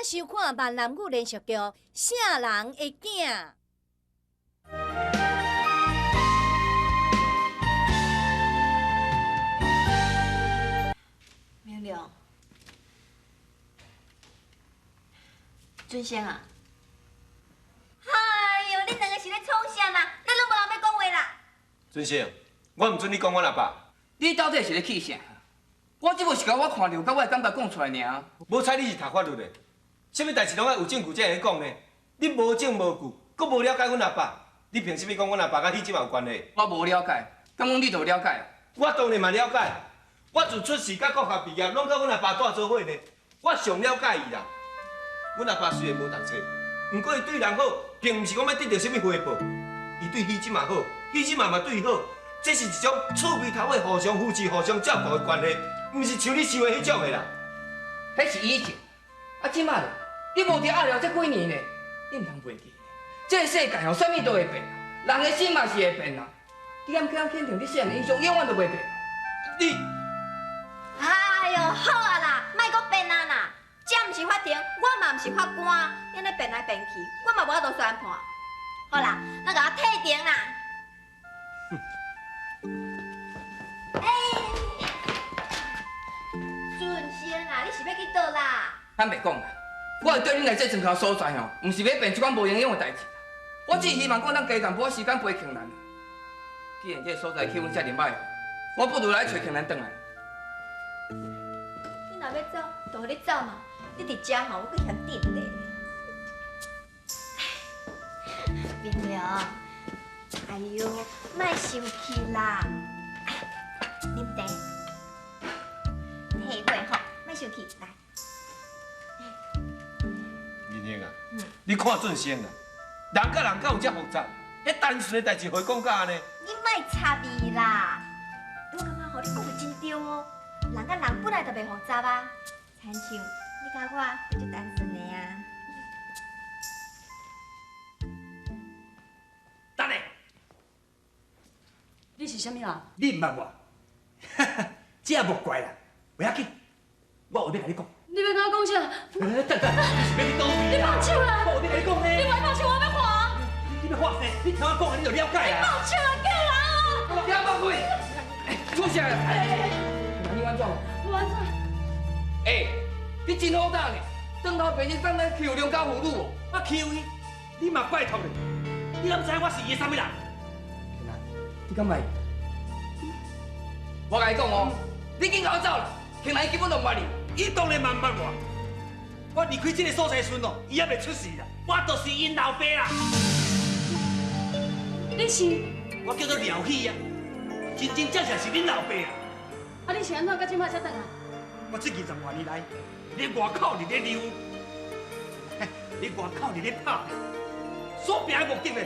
收看閩南語連續劇《聖人的囝》。明亮，俊生啊！哎喲，恁兩个是咧創啥啦？恁攏無人欲講話啦？俊生，我毋准你講阮阿爸。你到底是咧氣啥？我只不過是共我看著佮我的感覺講出來爾。無彩你是讀法律的，啥物代誌攏愛有證據才會講呢？你無證無據，閣無了解阮阿爸，你憑啥物講阮阿爸佮彼這嘛有關係？我無了解，敢講你就了解？我當然嘛了解，我自出世到國學畢業，攏佮阮阿爸蹛做伙呢。我上了解伊啦。阮阿爸雖然無讀冊，毋過伊對人好，並毋是講欲得著啥物回報。伊對彼這嘛好，彼這嘛嘛對伊好，這是一種厝邊頭尾互相扶持、互相照顧的關係，毋是像你想的彼種的啦。彼是以前，啊，這擺咧，你無佇鴨寮這幾年咧，你毋通袂記，這个世界吼，啥物都會變，人的心嘛是會變啦。你敢敢肯定你細漢的印象永遠都袂變？你，哎喲，好啊啦，莫閣變啊啦，這毋是法庭，我嘛毋是法官，你按呢變來變去，我嘛無法度宣判。好啦，咱共我退庭啦。欸，俊生啊，你是欲去佗啦？坦白講啦，我會對恁來這莊口所在吼，毋是欲變這款無營養的代誌。我只是希望講當加淡薄仔時間陪慶蘭。既然這个所在氣氛遮爾䆀，我不如來揣慶蘭轉來。你若欲走，就予你走嘛。你佇遮吼，我閣嫌鎮咧。明良，哎喲，莫生氣啦，啉茶，退火吼，莫生氣，來。明英啊，你看俊生啊，人佮人敢有遮複雜？彼單純的代誌，予伊講甲按呢？你莫插伊啦，我感覺吼，你講得真對哦。人佮人本來就袂複雜啊，親像你佮我就足單純的啊。等下，你是啥物人？你毋捌我？這莫怪啦，袂要緊，我有欲共你講。你欲共我講啥？等等，你是欲去佗位？你放手啦！我有欲共你講呢。你莫放手，我欲看。你欲看啥？你聽我講的，你就了解啊。你放手啦，救人啊！聽放開！出啥啦？你按怎？我按怎？欸，你真好膽呢！轉頭白日當來欺負良家婦女哦。我欺負伊，你嘛拜託咧！你敢知影我是伊的啥物人？你敢會？我共你講哦，你緊共我走啦！慶蘭根本就毋捌你。伊當然嘛毋捌我。我離開這个所在時陣哦，伊猶未出世啦。我就是𪜶老爸啦。你是？我叫做廖喜啊，真真正正是恁老爸啊。啊，你是按怎到這擺才轉來？我這20外年來，佇外口佇咧溜，佇外口佇咧拍拼，所拼的目的呢，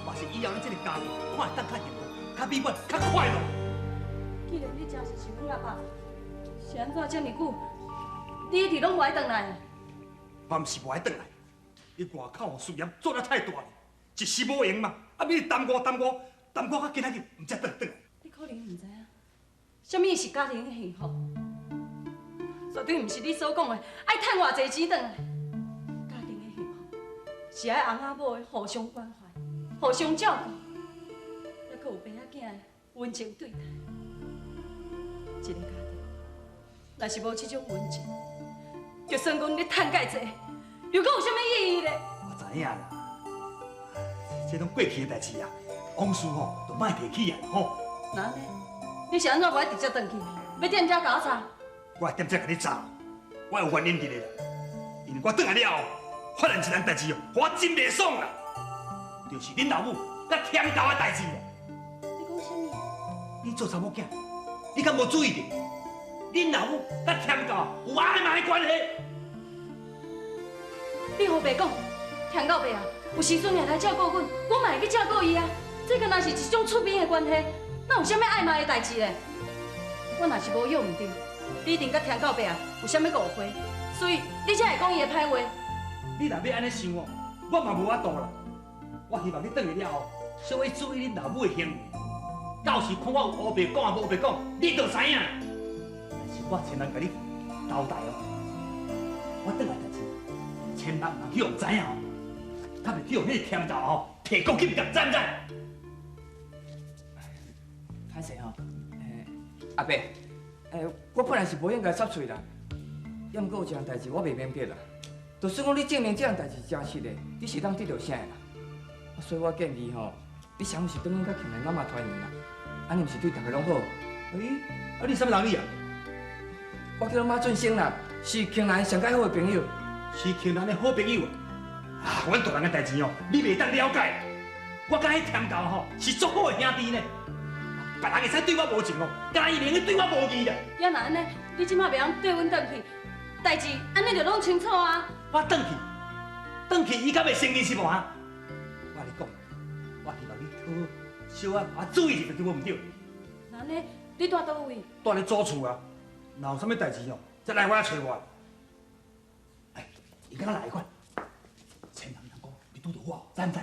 嘛是以後咱這个家庭看會當較幸福、較美滿、較快樂。既然你真是想阮阿爸，是按怎這麼久，你一直攏無愛轉來？我毋是無愛轉來，佇外口事業做得太大，一時無閒嘛，啊，欲耽誤耽誤耽誤到今仔日，毋才轉轉來。你可能毋知影，啥物是家庭的幸福，絕對毋是你所講的愛趁偌濟錢轉來。家庭的幸福是愛翁仔某的互相關懷、互相照顧，猶閣有爸仔囝的溫情對待。一个家庭若是無這種溫情，就算講你趁蓋濟，又閣有啥物意義咧？我知影啦，這攏過去的代誌啊，往事吼就莫提起來吼。那按呢？你是按怎無愛直接轉去？欲踮遮共我吵？我會踮遮共你吵，我有原因佇咧啦。因為我轉來了後，發現一件代誌哦，予我真袂爽啦，就是恁老母佮舔狗的代誌啦。你講啥物？你做查某囝，你敢無注意著？恁老母佮舔狗有愛罵的關係？你予白講，舔狗爸啊，有時陣會來照顧阮，阮嘛會去照顧伊啊。這敢若是一種厝邊的關係，哪有啥物愛罵的代誌咧？我若是無約毋對，你一定佮舔狗爸啊有啥物誤會，所以你才會講伊的歹話。你若欲按呢想哦，我嘛無法度啦。我希望你轉來了後，小可注意恁老母的行為。到時看我有烏白講抑無烏白講，你就知影。但是我千萬共你交代哦，我轉來代誌，千萬毋通去予知影哦，較袂去予彼个添豆吼提国去共，知毋知？歹势吼，阿伯，我本来是无应该插喙啦，也毋过有一项代志我袂明白啦。就算讲你证明这项代志真实的，你是当得著啥的啦？所以我建议吼，你上好是转去佮庆兰阿妈团圆啦，按呢毋是对大家拢好。欸，啊你啥物人你啊？我叫做马俊生啦，是庆兰上佳好的朋友。是庆兰的好朋友啊！啊，阮大人的代志哦，你袂当了解。我佮彼添豆吼是足好的兄弟呢，别人会使对我无情哦，敢伊会用对我无义啦。也若按呢，你这马袂晓缀阮转去，代志按呢就拢清楚啊。我转去，转去伊敢会承认是无啊？我跟你讲，我希望你讨小可我注意一下，对无毋对？那按呢，你住佗位？住咧祖厝啊，若有啥物代志哦，再来我遐揣我。哎，伊敢若来款，千万毋通讲，你拄著我，知毋知？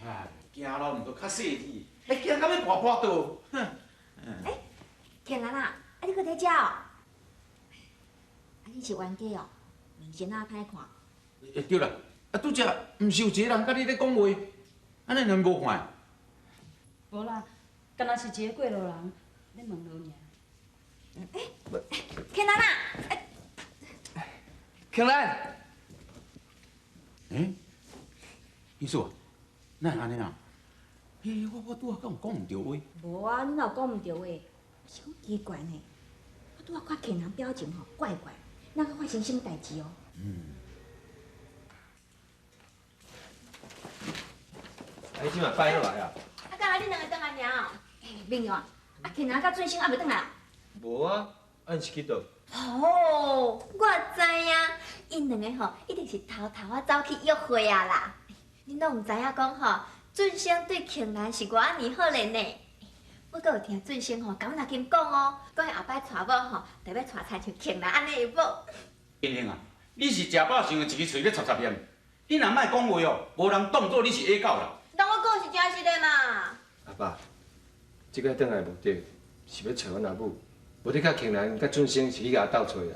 哎，行路毋过较细腻，哎，行到欲跋跋倒。哼。哎，天兰啊，啊你阁伫遮哦？啊你是冤家哦，面神仔歹看。欸对啦，啊拄才毋是有一个人佮你咧讲话，按呢你无看？无啦，敢若是一个过路人咧问路尔。欸，天兰啊，欸，庆兰。欸，意思啊？哪会按呢啊？欸，我拄仔敢有讲毋对话？无啊，你哪有讲毋对话？是讲奇怪呢，我拄仔看庆兰表情吼怪怪，哪阁发生啥物代志哦？嗯。啊，你这马摆落来啊？啊，敢若恁两个转来尔哦？欸，明阳啊，啊庆兰佮俊生犹未转来啊？无啊，啊𪜶是去佗？哦，我知影，𪜶两个吼一定是偷偷仔走去约会啊啦。恁拢毋知影讲吼，俊生对庆兰是偌按呢好咧呢。我阁有听俊生吼，共阮阿金讲哦，讲伊后摆娶某吼，特欲娶亲像庆兰按呢的某。英英啊，你是食饱想一支喙咧插插念，你若莫讲话哦，无人当做你是野狗啦。但我讲是真实的嘛。阿爸，这摆转来目的是欲揣阮阿母，无你佮庆兰佮俊生是去共斗揣啦。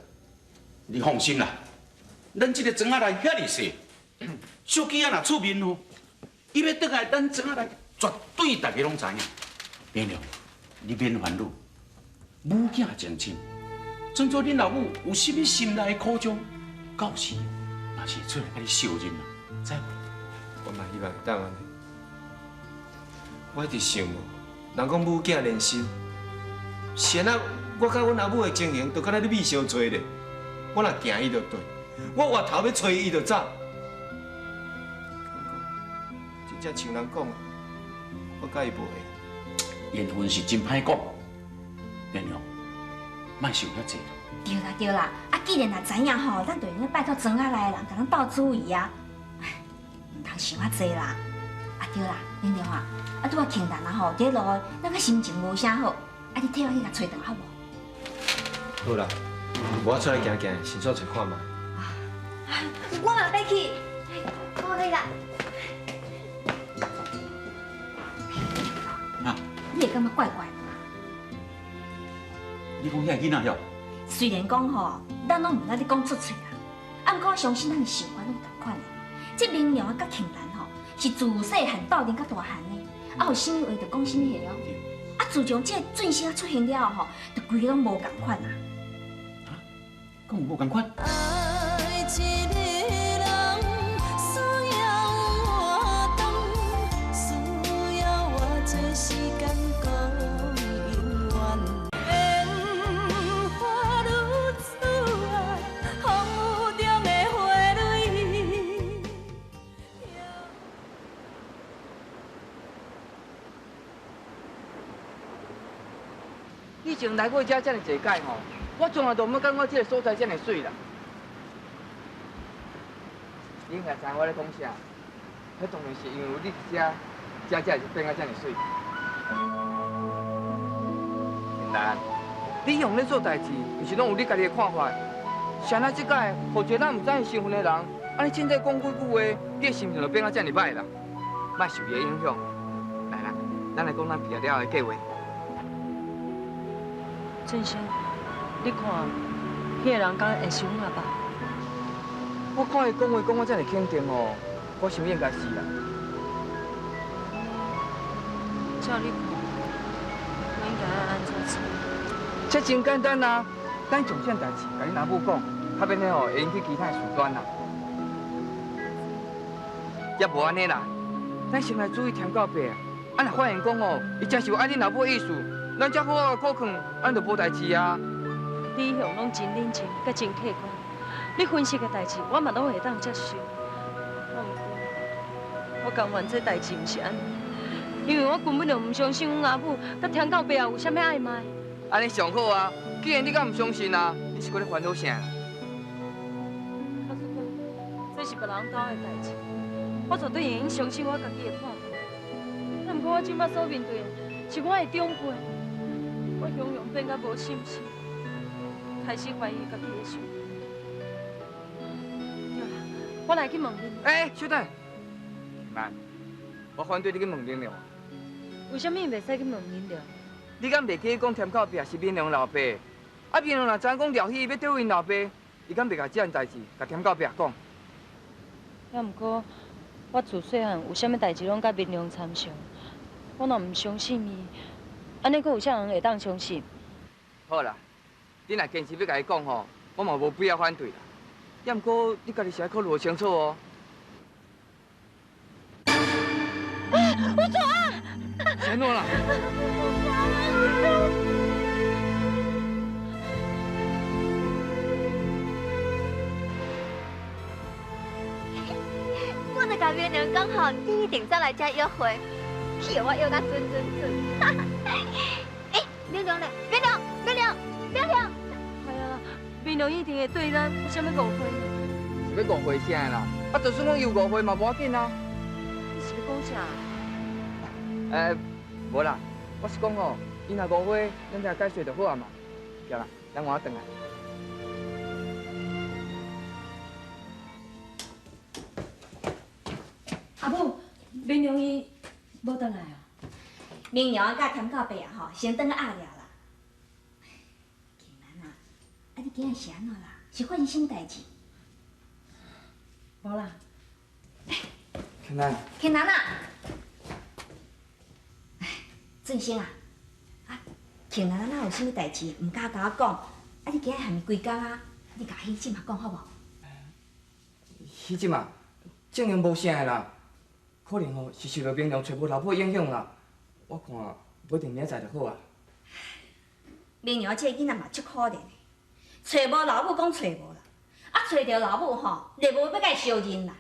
你放心啦，咱这个庄仔内遐尔细，小鸡仔若出面吼，伊欲转来咱庄仔内，绝对大家拢知影。明良，你免烦恼，母囝情深，装做恁老母有啥物心内的苦衷，到时嘛是会出来佮你相认啦，知无？我嘛希望会当按呢。我一直想哦，人讲母囝连心，是按怎？我佮阮阿母的情形，就敢若咧米相揣咧。我若行伊就对，我回头欲揣伊就走。真正像人讲，我佮伊无缘。缘分是真歹讲，莲蓉，莫想遐济啦。对啦对啦，啊，既然若知影吼，咱就用该拜托庄仔内的人，共咱斗主意啊。毋通想遐济啦。啊对啦，莲蓉啊，啊拄仔庆兰啊吼，伫路，咱个心情无啥好，啊你替我去共揣转好无？好啦，我出来行行，先煞揣看觅。我嘛欲去，好咧啦。啊！你会感觉怪怪无？你讲遐个囡仔晓？虽然讲吼，咱拢毋捌咧讲出喙啦，啊，毋过我相信咱的想法拢仝款的。这明娘佮庆兰吼，是自细汉斗阵到大汉的，啊有啥物话就讲啥物话了。啊，自从这个俊生出现了后吼，就规个拢无仝款啊。啊？敢有无仝款？爱一个人需要活动，需要偌济时间，阁永远。烟花女子啊，风雨中的花蕊。以前来过遮遮尔济摆吼，我从来都毋捌感觉这个所在遮尔媠啦。你应该知我咧讲啥，彼当然是因为有你伫遮，遮才会变甲遮尔媠。庆兰，你用咧做代志，毋是拢有你家己的看法？是按怎这摆，予一个咱毋知影身份的人，按呢凊彩讲几句话，你的心情就变甲遮尔歹啦。莫受伊的影响。来啦，咱来讲咱毕业了后的计划。俊生，你看，彼个人敢会是阮阿爸？我看伊講話講到遮爾肯定哦，我想應該是啦。照你看，我應該愛按怎做？這真簡單啊，咱將這件代誌共恁阿母講，較免彼吼會引起其他的事端啦。也無按呢啦，咱先來注意田狗伯啊。啊，若發現講吼，伊真是有愛恁老母的意思，咱才好好鼓勸，按就無代誌啊。你一向攏真冷靜，閣真客觀，你分析的代誌，我嘛攏會當接受。我毋過，我甘願這代誌毋是按呢，因為我根本就毋相信阮阿母佮田狗伯也有啥物曖昧。按呢上好啊！既然你敢毋相信啊，你是閣咧煩惱啥？假使講，這是別人兜的代誌，我絕對會用相信我家己的判斷。啊，毋過我這擺所面對的是我的長輩，我雄雄變甲無信心，開始懷疑家己的想法。對啦，我來去問恁。欸，小等，慢，我反對你去問明亮。為啥物袂使去問明亮？你敢袂記講田口伯是明亮老爸？啊，明亮若知影講廖喜欲對𪜶老爸，伊敢袂共這件代誌共田口伯講？啊，毋過我自細漢有啥物代誌攏佮明亮參詳，我若毋相信伊，按呢閣有啥人會當相信？好啦，你若堅持欲共伊講吼，我嘛無必要反對啦。也毋過你家己是愛考慮清楚哦。我錯啊！是按怎啦？我就共明亮講吼，你一定走來遮約會，去予我約甲準準準。欸，明亮咧，明亮，明亮，明亮。係啊，明亮一定會對咱有啥物誤會。是欲誤會啥啦？啊，就算講伊有誤會嘛，無要緊啊。你是咧講啥？無啦，我是講吼，伊若誤會，咱再解釋就好啊嘛。對啦，等我轉來。阿母，明亮伊無轉來哦。明娘佮田狗伯啊吼，先轉去鴨寮啦。慶蘭啊，啊你今日是按怎啦？是發生啥物代誌？無啦。慶蘭。慶蘭啊！俊生啊，啊，慶蘭哪有啥物代誌，毋敢共我講？啊，你今日譀伊規工啊，你共喜姊嘛講好無？喜姊啊，證明無啥的啦，可能吼是受著明亮揣無老母影響啦。我看無一定明仔載就好啊。明娘這个囡仔嘛足可憐的，揣無老母講揣無啦，啊揣著老母吼，就無欲共伊相認啦。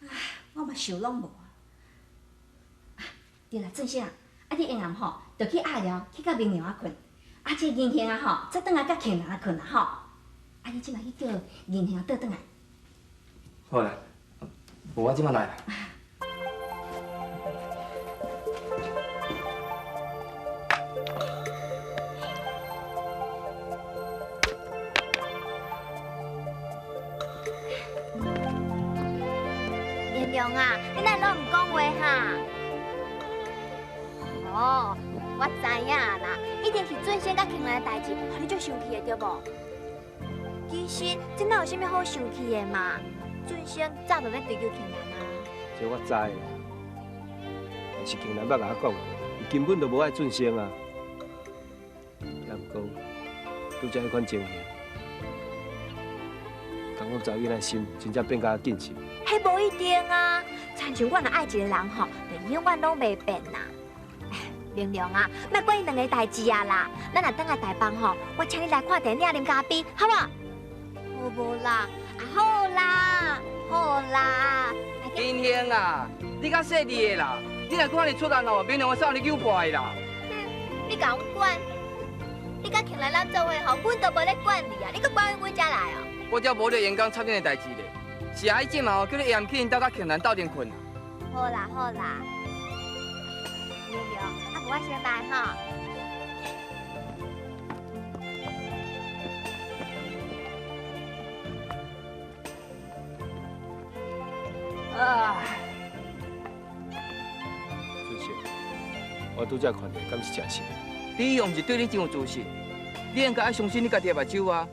啊，我嘛想攏無啊。對啦，俊生啊。啊！你下暗吼，就去鴨寮去佮明娘仔睏，啊，這銀杏仔吼，再轉來佮慶蘭仔睏啦吼。啊，你這擺去叫銀杏倒轉來。好啦，無我這擺來啦。明亮啊，你哪攏毋講話哈？哦，我知影啦，一定是俊生佮慶蘭的代誌，予你足生氣的對無？其實這哪有啥物好生氣的嘛？俊生早就欲追求慶蘭啊。這我知啦，但是慶蘭捌共我講，伊根本就無愛俊生啊。也毋過，拄才彼款情形，感覺查某囡仔心真正變甲緊實。彼無一定啊，親像我若愛一個人吼，就永遠攏袂變啦。明亮啊，莫管𪜶兩个代誌啊啦，咱若轉來台北吼，我請你來看電影、啉咖啡，好無？好無啦？啊好啦，好啦。金兄啊，你較細膩的啦，你若閣按呢出力哦，明亮會送你扭破的啦。哼，你共阮管？你佮慶蘭咱做伙吼，阮都無咧管你啊，你閣管阮遮來哦？我才無咧閒講插恁的代誌咧，是啊，伊這嘛叫你下暗去𪜶兜佮慶蘭鬥陣睏。好啦好啦。明亮，啊，無我先來吼。啊！俊生，我拄才看著，敢是真实？你用是對你真有自信，你應該愛相信你家己的目睭啊。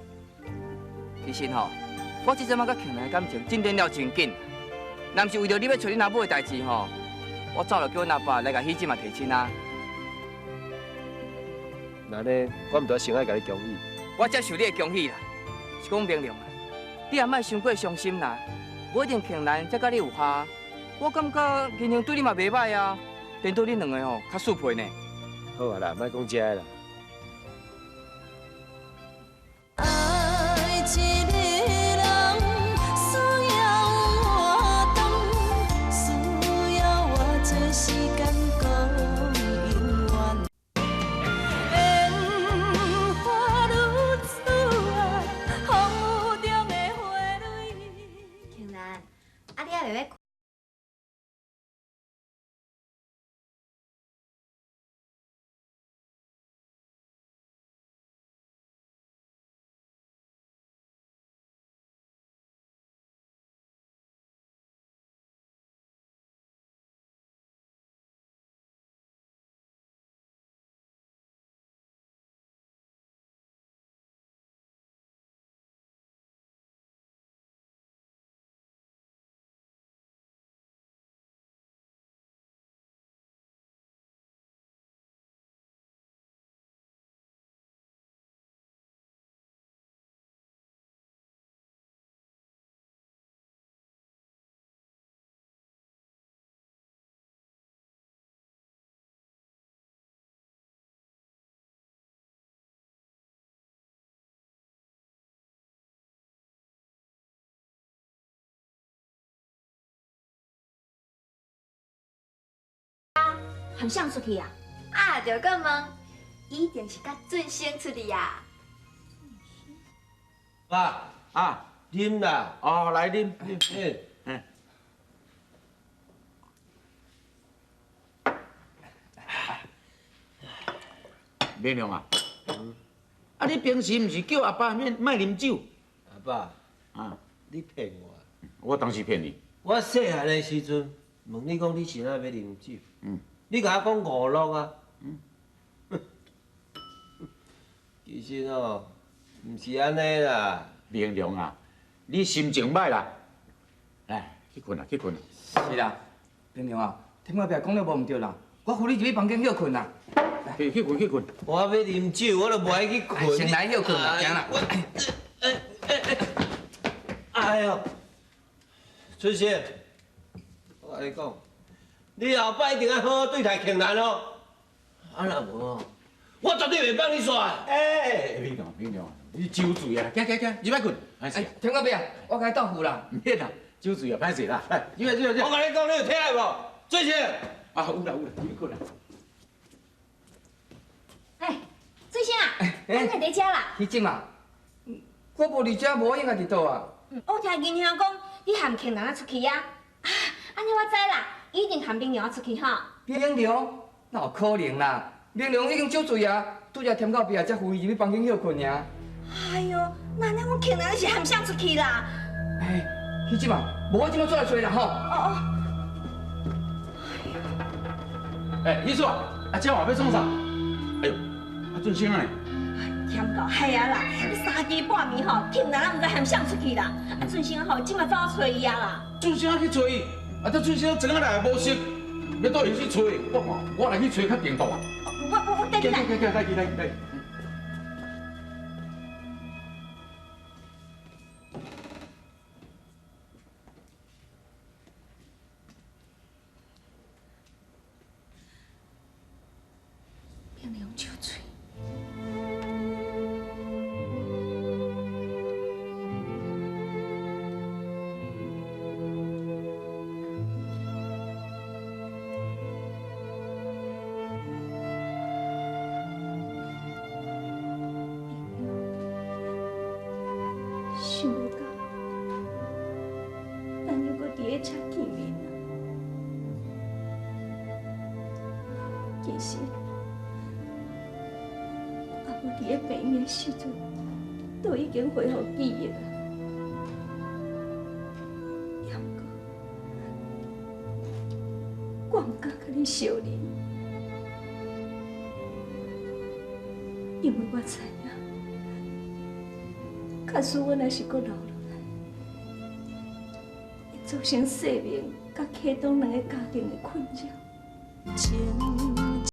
其實吼，我這陣仔佮慶蘭的感情進展了真緊，若毋是為著你欲揣恁阿母的代誌吼，我早就叫阮阿爸來共喜姊嘛提親啊。那呢，我毋著先愛共你恭喜。我接受你的恭喜啦，是講明亮啊，你也莫傷過傷心啦。無一定慶蘭才佮你有下，我感覺銀杏對你嘛袂歹啊，顛倒恁兩个吼較速配呢。好啊啦，莫講這个啦。愛一个人需要活動，需要偌濟時間，閣永遠。煙花女子啊，風雨中的花蕊。慶蘭，啊你猶袂欲含誰出去啊？啊，著閣問，一定是佮俊生出去啊。爸啊，啉啦。哦，來啉啉。嗯。明亮啊，啊你平時毋是叫阿爸免莫啉酒？阿爸，啊，你騙我。我當時騙你。我細漢的時陣問你講你是哪欲啉酒？嗯。你共我講五樂啊？嗯。其實哦，毋是按呢啦。明亮啊，你心情歹啦，來去睏啦，去睏啦。是啦，明亮啊，天后壁講了無毋對啦，我扶你入去房間歇睏啦。去去睏去睏。我欲啉酒，我都無愛去睏。先來歇睏啦，行啦。哎喲，春生，我共你講。你後擺一定愛好好對待慶蘭哦，啊若無哦，我絕對袂放你煞。欸，明亮明亮，你酒醉啊！行行行，入來睏。歹勢。天后壁，我共你鬥扶啦。毋免啦，酒醉啊，歹勢啦。來，入來入來入來。我共你講，你有聽無？俊生。啊，有啦有啦，入去睏啦。哎，俊生啊，你哪佇遮啦？彼陣啊，我無佇遮，無我應該佇佗啊？我聽銀兄講，你含慶蘭仔出去啊？啊，按呢我知啦。一定含明亮出去吼。明亮？哪有可能啦？明亮已經酒醉啊，拄才添到壁才扶伊入去房間歇睏爾。哎喲，那呢，阮慶蘭是含誰出去啦？哎，彼陣啊，無我這馬出來揣啦吼。哦哦。哎，彼叔啊，啊這嘛欲創啥？哎喲，啊俊生呢？添到系啊啦，你三更半暝吼，慶蘭毋知含誰出去啦？啊俊生吼，這馬走揣伊啊啦。俊生去揣伊。啊！這俊生庄仔內無熟，欲倒伊去揣，我看我來去揣較定當啊。我帶你來。來來來來。明亮酒醉。想袂到，咱猶閣佇咧遮見面啊！其實，阿母佇咧病院的時陣，都已經恢復記憶啊。猶毋過，我毋敢佮你相認，因為我知影。假使阮若是閣留落來，造成世明佮启東兩个家庭的困擾。情